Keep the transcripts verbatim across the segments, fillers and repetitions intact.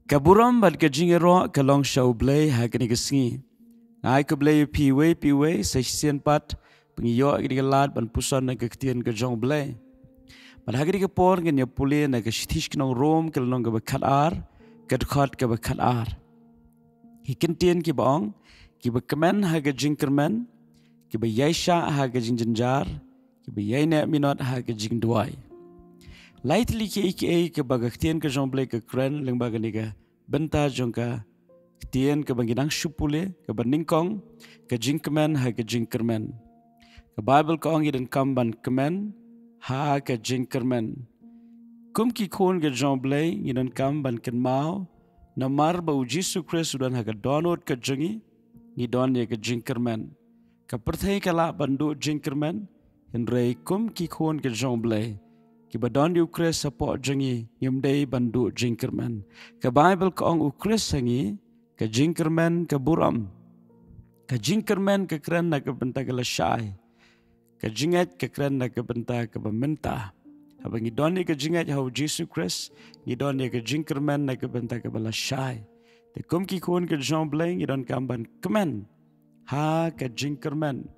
Ka burom bad ka jingïaroh ka long sha U Blei ha kane ka sngi. Nga ai khublei ïa phi iwei pa iwei, sa shisien pat ba ngi ïoh ïa kane ka lad ban puson na ka ktien ka jong U Blei. Bad ha kane ka por ngin ïa pule na ka shithi sha ki nong Rom ka lynnong kaba khatar, ka dkhot kaba khatar. Ki kyntien kiba ong, kiba kmen ha ka jingkyrmen, kiba ïaishah ha ka jingjynjar, kiba ïaineh minot ha ka jingduwai. Lai tylli kiei kiei kiba ka ktien ka jong U Blei ka kren lyngba kane ka bynta jong ka ktien kaba ngi dang shu pule, kaba nyngkong, ka jingkmen ha ka jingkyrmen. Ka Baibl ka ong ngi donkam ban kmen ha ka jingkyrmen. Kum ki khun ka jong U Blei ngi donkam ban kynmaw, namar ba U Jisu Khrist u don ha ka dohnud ka jong ngi, ngi don ïa ka jingkyrmen. Ka pyrthei ka lah ban duh jingkyrmen, hynrei kum ki khun ka jong U Blei, kiba don ïa U Khrist hapoh jong ngi, ngim dei ban duh jingkyrmen. Ka Baibl ka ong U Khrist ha ngi, ka jingkyrmen ka burom. Ka jingkyrmen ka kren na ka bynta ka lashai. Ka jingngeit ka kren na ka bynta kaba mynta. Haba ngi don ïa ka jingngeit ha U Jisu Khrist, ngi don ïa ka jingkyrmen na ka bynta kaba lashai. Te kum ki khun ka jong U Blei ngi donkam ban kmen ha ka jingkyrmen.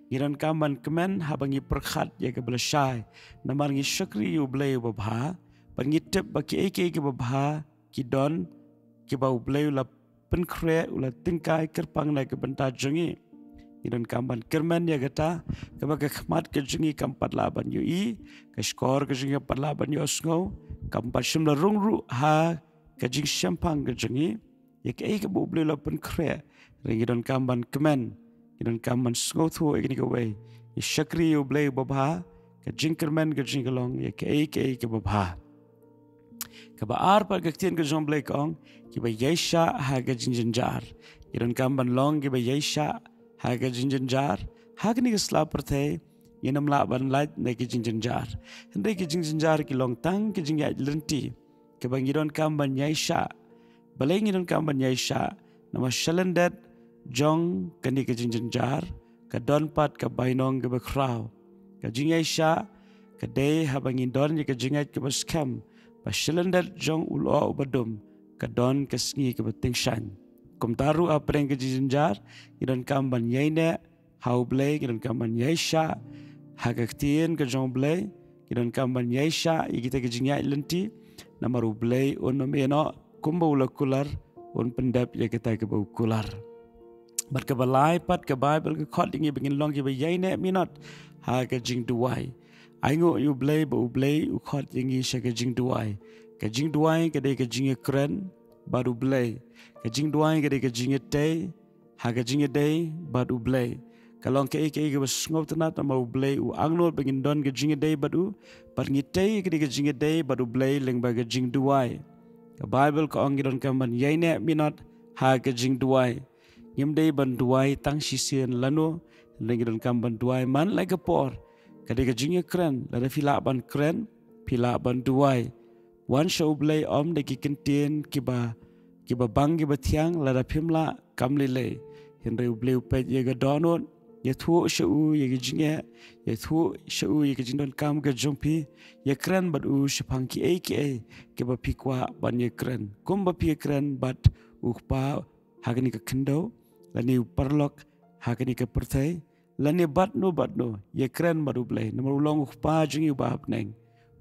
Ngi donkam ban kmen haba ngi pyrkhat ïa kaba lashai. Namar ngi shakri ïa U Blei uba bha, bad ngi tip ba kiei kiei kiba bha ki don, kiba U Blei u la pynkhreh, u la tyngkai kyrpang na ka bynta jong ngi. Ngi donkam ban kyrmen ïa kata, kaba ka khmat ka jong ngi kam pat lah ban ïohi, ka shkor ka jong ngi kam pat lah ban ïohsngew, kam pat shym la rung ruh ha ka jingshemphang ka jong ngi, ïa kaei kaba U Blei u la pynkhreh, hynrei ngi donkam ban kmen, ngi donkam ban sngewthuh ïa kane kawei, ngi shakri ïa U Blei uba bha, ka jingkyrmen ka jong ngi ka long ïa kaei kaei kaba bha. Kaba ar pat ka ktien ka jong U Blei ka ong, kiba ïaishah ha ka jingjynjar. Ngi donkam ban long kiba ïaishah ha ka jingjynjar. Ha kane ka sla pyrthei, ngin ym lah ban lait na ka jingjynjar. Hynrei ka jingjynjar ki long tang ka jingïaid lynti, kaba ngi donkam ban ïaishah. Balei ngi donkam ban ïaishah? Namar sha lyndet jong kane ka jingjynjar, ka don pat ka bainong kaba khraw. Ka jingïaishah ka dei haba ngi don ïa ka jingngeit kaba skhem ba sha lyndet jong u lyoh uba dum, ka don ka sngi kaba tyngshaiñ. Kumta ruh hapdeng ka jingjynjar, ngi donkam ban ïaineh ha U Blei, ngi donkam ban ïaishah ha ka ktien ka jong U Blei, ngi donkam ban ïaishah ïa kita ki jingïaid lynti. Namar U Blei un ym ïehnoh kumba u la kular, un pyndep ïa kita kiba u kular. Bad kaba lai pat ka Baibl ka khot ïa ngi ba ngin long kiba ïaineh minot ha ka jingduwai. Ainguh ïa U Blei ba U Blei u khot ïa ngi sha ka jingduwai. Ka jingduwai ka dei ka jingïakren bad U Blei. Ka jingduwai ka dei ka jingïatei ha ka jingïadei bad U Blei. Ka long kaei kaei kaba sngewtynnat namar U Blei u angnud ba ngin don ka jingïadei bad u, bad ngi tei ïa kane ka jingïadei bad U Blei lyngba ka jingduwai. Ka Baibl ka ong ngi donkam ban ïaineh minot ha ka jingduwai. Ngim dei ban duwai tang shisien lano, hynrei ngi donkam ban duwai man la ka por. Ka dei ka jingïakren, lada phi lah ban kren, phi lah ban duwai. Wan sha U Blei ym da ki kyntien kiba, kiba bang kiba thiang, lada phim lah kam lei lei. Hynrei U Blei u peit ïa ka dohnud, ïathuh sha u ïa ka jingeh, ïathuh sha u ïa ka jingdonkam ka jong phi, ïakren bad u shaphang kiei kiei kiba phi kwah ban ïakren. Kumba phi ïakren bad u kpa ha kane ka khyndew, lane u paralok ha kane ka pyrthei, lane bad no bad no, ïakren bad U Blei, namar u long u Kpa jong ngi uba ha bneng.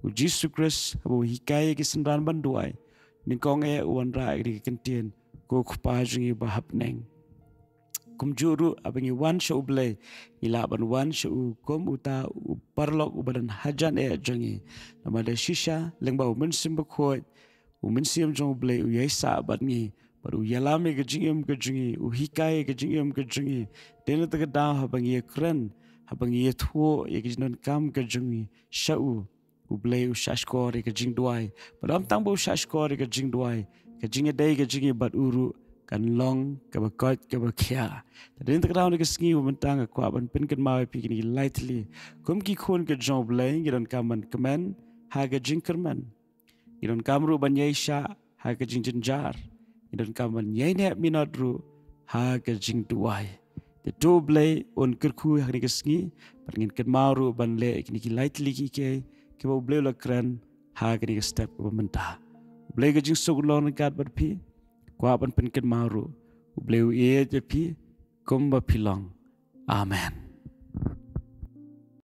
U Jisu Khrist haba u hikai ïa ki synran ban duwai, nyngkong eh u wanrah ïa kane ka kyntien, ko Kpa jong ngi uba ha bneng. Kumjuh ruh haba ngi wan sha U Blei, ngi lah ban wan sha u kum uta u paralok uba don hajan eh jong ngi. Namar da shisha lyngba U Mynsiem Bakhuid, U Mynsiem jong U Blei u ïaisah bad ngi, bad u ïalam ïa ka jingim ka jong ngi, u hikai ïa ka jingim ka jong ngi. Dei na kata ka daw haba ngi ïakren, haba ngi ïathuh ïa ka jingdonkam ka jong ngi sha u, U Blei u shahshkor ïa ka jingduwai. Bad ym tang ba u shahshkor ïa ka jingduwai, ka jingïadei ka jong ngi bad u ruh kan long kaba koit kaba khia. Te dei na kata ka daw na ka sngi ba mynta nga kwah ban pynkynmaw ïa phi kine ki lai tylli. Kum ki khun ka jong U Blei ngi donkam ban kmen ha ka jingkyrmen. Ngi donkam ruh ban ïaishah ha ka jingjynjar. Ngi donkam ban ïaineh minot ruh ha ka jingduwai. Te to U Blei un kyrkhu ha kane ka sngi, bad ngin kynmaw ruh ban leh kine ki lai tylli kiei kiei kiba U Blei u la kren ha kane ka step kaba mynta. U Blei ka jingsuk long ryngkat bad phi. Kwah ban pynkynmaw ruh, U Blei u ïeit ïa phi kumba phi long. Amen.